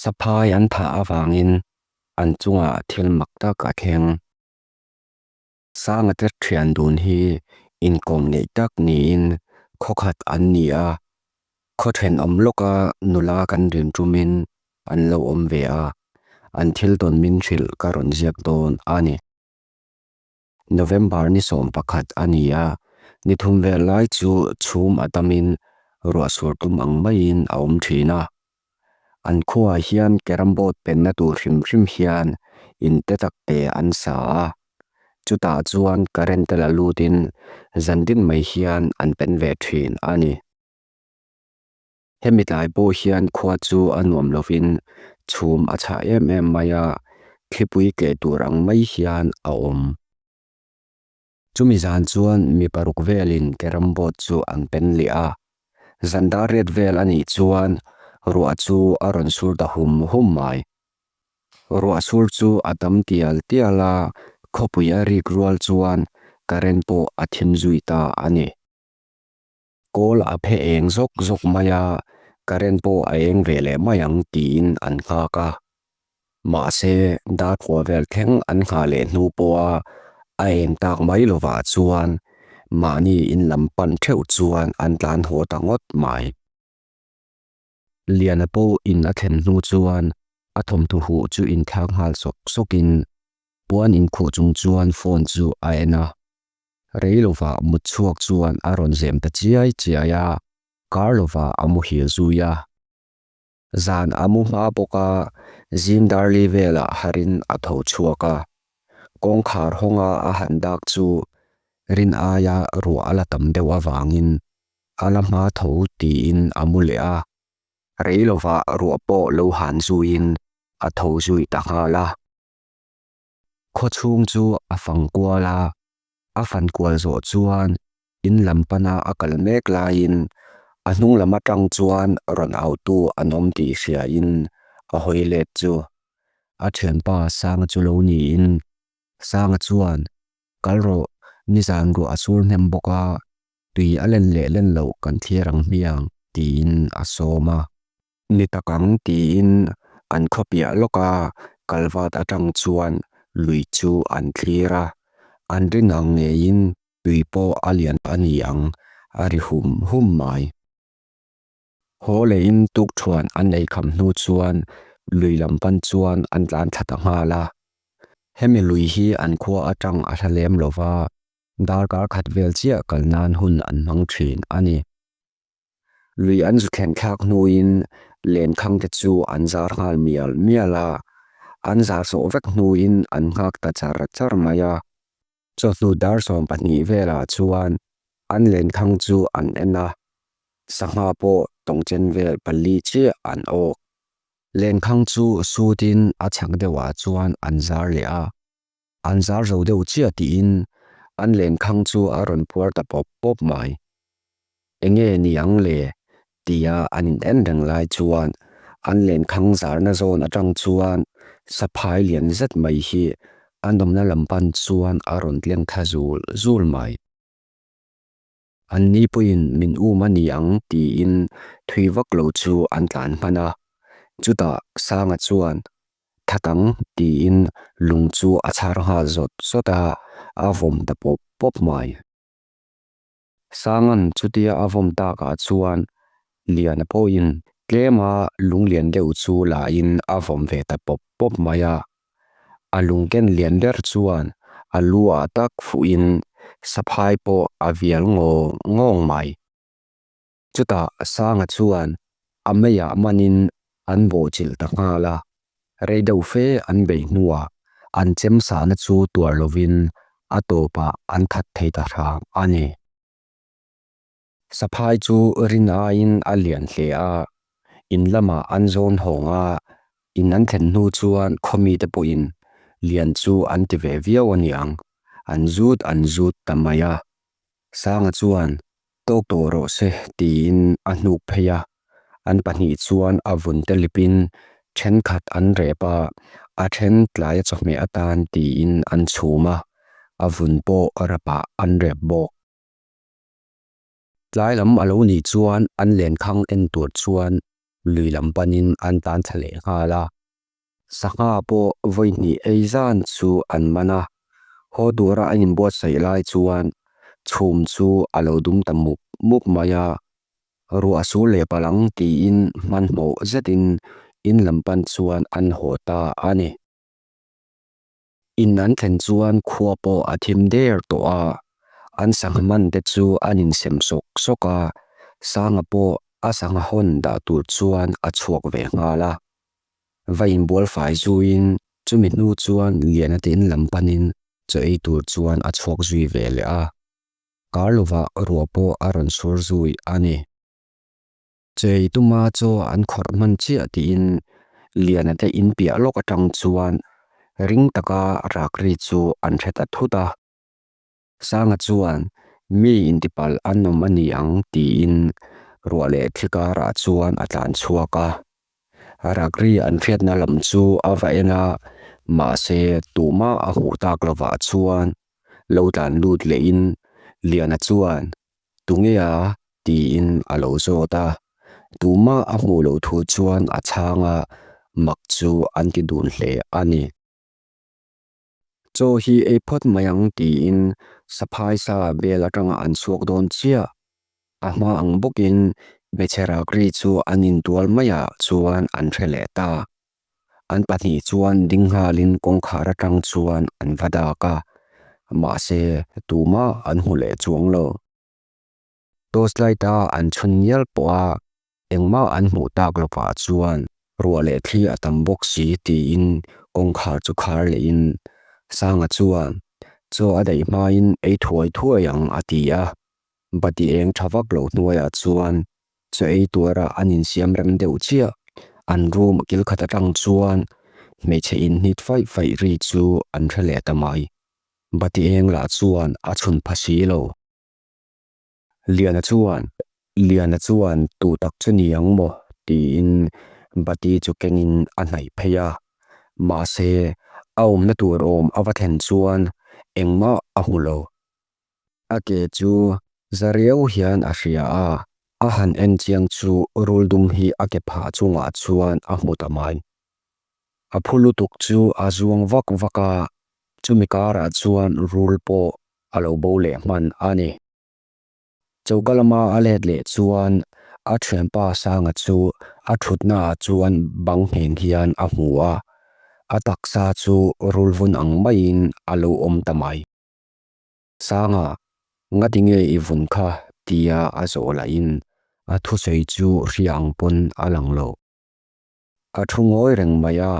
Saphai an thah avangin an chungah thil mak tak a thleng. Sanga te thian dun hi inkawm ngeih tak niin khawkhat an ni a, khaw thenawm lawka nula kan rin tumin an lo awm ve a, an thil tawn min hrilh ka rawn ziak dawn a ni. November ni 11 a ni a, ni thum vel lai chu chhum a tamin ruah sur tum ang maiin a awm thin a. An khuaah hian carrom board penna tur hrim hrim hian in te tak te an sa a, chutah chuan current te la lutin zan din mai hian an pen ve thin a ni. Hemi tlai pawh hian khua chu a nuam lovin chhum a chhah em em mai a, thlipui keh tur ang mai hian a awm. Chumi zan chuan mi paruk velin carrom board chu an pen leh a, zan dar riat vel a nih chuan ruah chu a rawn sur ta hum hum mai. Ruah sur chu a tam tial tial a, khawpui a rik rual chuan current pawh a thim zui ta a ni. Kawl a phe eng zawk zawk mai a, current pawh a eng ve leh mai ang tiin an nghak a. Mahse, darkhuah vel thleng an nghah leh hnu pawha a eng tak mai lovah chuan mahni in lam pan theuh chuan an tlan haw ta ngawt mai. Liana pawh in a thlen hnu chuan a thawmhnaw huh chu inthlak nghal sawk sawkin puan inkhuh chung chuan phone chu a en a. Rei lovah mut chhuak chuan a rawn zem ta chiai chiai a, kar lovah a muhil zui a. Zan a mu hma bawk a, zing darli velah harin a tho chhuak a. Kawngkhar hawnga a han dak chu rin aia ruah a la tam deuh avangin a la hma tho tiin a mu leh a. Rei lovah ruah pawh lo han zuiin a tho zui ta nghal a. Khawchhung chu a fang kual a, a fan kual zawh chuan in lam pana a kal mek laiin a hnung lam atang chuan rawn autu an awm tih hriain a hawi let chu a thianpa Sanga chu lo niin Sanga chuan kal rawh nizan ruah a sur hnem bawk a, tui a len leh len loh kan thlir ang hmiang tiin a sawm a. Ni tak ang tiin an khaw piah lawk a, kalvat atang chuan lui chu an thlir a, an rin ang ngeiin tui pawh a lian a ni ang a ri hum hum mai. Haw lehin tukthuan an ei kham hnu chuan lui lam pan chuan an tlan thla ta nghal a. Hemi lui hi an khua atang a hla lem lo va, darkar khat vel chiah kal nan hun an hmang thin a ni. Lui an zu thlen thlak hnuin lenkhang te chu an zar nghal mial mial a, an zar sawh vek hnuin an nghak ta char char mai a. Chawhnu dar 12 velah chuan an lenkhang chu an en a, sangha pawh tawngchen vel pali chiah an awk. Lenkhang chu sutin a chhak deuhah chuan an zar leh a, an zar zo deuh chiah tiin an lenkhang chu a rawn puar ta pawp pawp mai. Enge ni ang le? tia an in en reng lai chuan an lenkhang zarna zawn atang chuan saphai lian zet mai hi an awmna lam pan chuan a rawn tleng thla zul zul mai. An ni pawhin min um a ni ang tiin thui vak lo chu an tlan hman a, chutah Sanga chuan That ang tiin lung chu a chhar nghal zawt zawt a, a vawm ta pawp pawp mai. Sangan chutia a vawm takah chuan Liana pawhin tlema lung lian deuh chu lahin a vawm ve ta pawp pawp mai a. A lung ken lian ber chuan a lu ah tak fuhin saphai pawh a vial ngawng ngawng mai. Chutah Sanga chuan a meiah manin an bawhchilh ta nghal a, rei deuh fe an beih hnuah an chem sahna chu tuar lovin a tawpah an that thei ta hram a ni. Saphai chu rin aiin a lian hle a, in lamah an zawn hawng a, in an thlen hnu chuan khawmite pawhin lian chu an ti ve viau a niang, an zut an zut ta mai a. Sanga chuan tawk tawh rawh se tiin a hnuk phei a, an pahnih chuan a vun te lipin thenkhat an rep a, a then tlaia chawhmeh atan tiin an chhum a, a vun pawh rapah an rep bawk. Tlai lam a lo nih chuan an lenkhang en tur chuan. Lui lam panin an tlan thla leh nghal a. Sangha pawh vawi hnih ei zan chu an man a. Haw tura an inbuatsaih lai chuan chhum chu a lo dum ta mup mup mai a. Ruah a sur leh palh ang tiin hmanhmawh zetin in lam pan chuan an haw ta a ni. In an thlen chuan khua pawh a thim der tawh a, an sangha man te chu an insem sawk sawk a, Sanga pawh a sangha hawn dah tur chuan a chhuak ve nghal a. Va inbual fai zuiin chumi hnu chuan Liana te in lam panin chaw ei tur chuan a chhuak zui ve leh a, kar lovah ruah pawh a rawn sur zui a ni. Chei tuma chaw an khawrh hman chiah tiin Liana te in piah lawk atang chuan ring taka rak ri chu an hre ta thut a. Sanga chuan mi intipalh an awm a ni ang tiin ruah leh thli karah chuan a tlan chhuak a. Rak ri an hriatna lam chu a va en a, mahse tumah a hmuh tak lovah chuan lo tlan lut lehin Liana chuan Tunge a? tiin a lo zawt a, tumah a hmuh loh thu chuan a chhang a, mak chu an ti dun hle a ni. Chaw hi ei phawt mai ang tiin saphai sa bel atanga an chhuak dawn chiah. A hma ang bawkin hmeichhe rakri chu an intual maiah chuan an hre leh ta. An pahnih chuan ding nghalin kawngkhar atang chuan an va dak a, mahse tumah an hmu leh chuang lo. Torchlight a an chhun ngial pawh a, engmah an hmuh tak lovah chuan ruah leh thli a tam bawk si tiin kawngkhar chu khar lehin Sanga chuan chaw a daih hmain ei thuai thuai ang a ti a, bati eng tha vak lo hnuaiah chuan chaw ei tuara an insiam rem deuh chiah. An room kil khat atang chuan hmeichhe inhnit faih faih ri chu an hre leh ta mai. Bati eng lah chuan a chhun pha si lo. Liana chuan, Liana chuan tu tak chu ni ang maw? tiin bati chu kengin a hnaih phei a. Mahse, a awmna tur awm a va thlen chuan engmah a hmu lo. A ke chu za riau hian a hria a, a han en chiang chu rul dum hi a ke phah chungah chuan a hmu ta mai. A phu lutuk chu a zuang vak vak a, chumi karah chuan rul pawh a lo bo leh hman a ni. Choka lama a let leh chuan a thianpa Sanga chu a thutnaah chuan bang ngheng hian a hmu a, a taksa chu rul vun ang maiin a lo awm ta mai. Sanga, ngati nge i vun kha? tia a zawh lahin a thusawi chu hria ang pawn a lang lo. A thu ngawi reng mai a,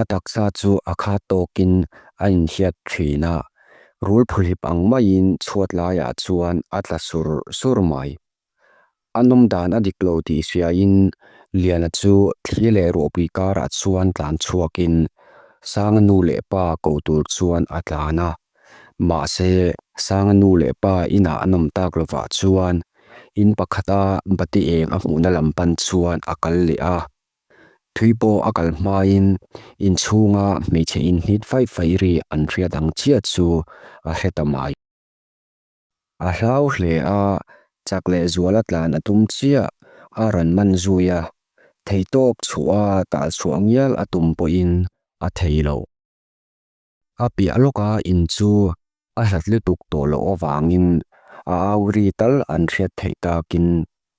a taksa chu a khat tawkin a inhriat thin a, rul phuhlip ang maiin chhuat laiah chuan a tla sur sur mai. A nawm dan a dik lo tih hriain Liana chu thli leh ruahpui karah chuan tlan chhuakin Sanga nu leh pa ko tur chuan a tlan a. Mahse, Sanga nu leh pa inah a nawm tak lovah chuan In pakhata bati eng a hmuhna lam pan chuan a kal leh a. Thui pawh a kal hmain inchhunga hmeichhe inhnit faih faih ri an hriat ang chiah chu a hre ta mai. A hlau hle a, chak leh zuala tlan a tum chiah a rawn man zui a, theihtawk chhuah a tal chhuah ngial a tum pawhin a thei lo. A piah lawka in chu a hlat lutuk tawh loh avangin a au ri tal an hriat theih takin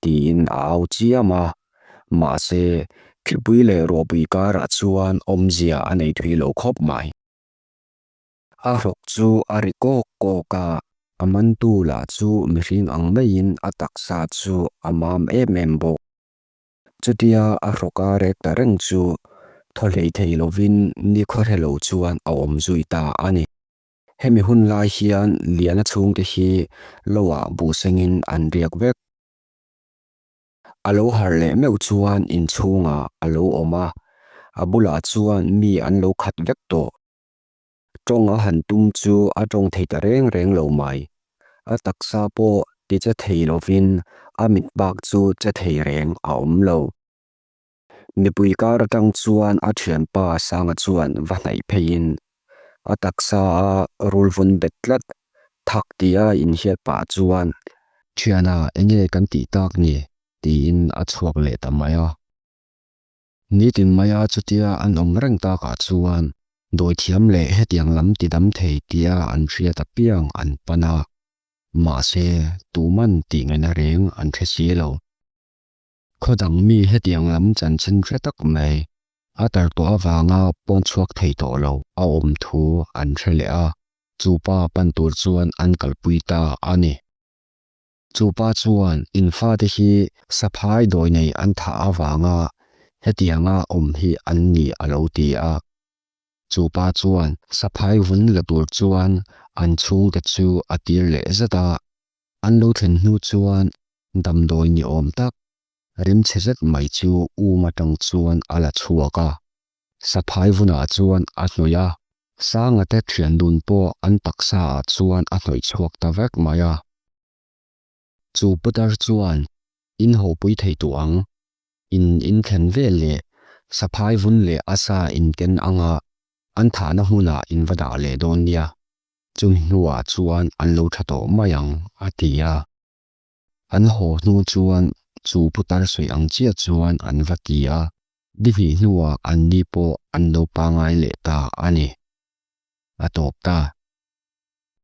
tiin a au chiam a, mahse thlipui leh ruahpui karah chuan awmzia a nei thui lo khawp mai. A hrawk chu a ri kawk kawk a, a mantu lah chu mihring ang maiin a taksa chu a mam em em bawk. Chutia a hrawk a rek ta reng chu thaw hlei thei lovin nikhua hre lo chuan a awm zui ta a ni. Hemi hun lai hian Liana chhungte hi loah buhsengin an riak vek. A lo harh leh meuh chuan inchhungah a lo awm a, a bulah chuan mi an lo khat vek tawh. Tawng a han tum chu a tawng thei ta reng reng lo mai. A taksa pawh ti che thei lovin a mit bak chu che thei reng a awm lo. Mipui kar atang chuan a thianpa Sanga chuan va hnaih pheiin a taksa a rulvun bet tlat thak tia inhiat pah chuan, Thiana enge kan tih tak ni? tiin a chhuak leh ta mai a. Nitin maia chutia an awm reng takah chuan dawithiam leh hetiang lam tidam thei tia an hriat apiang an pan a, mahse tuman tihngaihna reng an hre si lo. Khaw dang mi hetiang lam chanchin hre tak mai a tar tawh avanga pawn chhuak thei tawh lo a awm thu an hre leh a, chu pa pan tur chuan an kalpui ta a ni. Chu pa chuan in fate hi saphai dawi nei an thah avanga hetianga awm hi an ni a lo ti a. Chu pa chuan saphai vun la tur chuan an chhungte chu a tir leh zet a. An lo thlen hnu chuan damdawi ni awm tak rimchhe zet mai chu um atang chuan a la chhuak a. Saphai vunah chuan a hnawih a, Sanga te thian dun pawh an taksa ah chuan a hnawih chhuak ta vek mai a. Chu putar chuan in hawpui thei tuh ang, in inthlen vel leh saphai vun leh a sa in ken anga an thahna hmunah in va dah leh dawn nia, chumi hnuah chuan an lo tha tawh mai ang, a ti a. An haw hnu chuan chu putar sawi ang chiah chuan an va ti a, Ni hnih hnuah an ni pawh an lo pangai leh ta a ni. A tawp ta.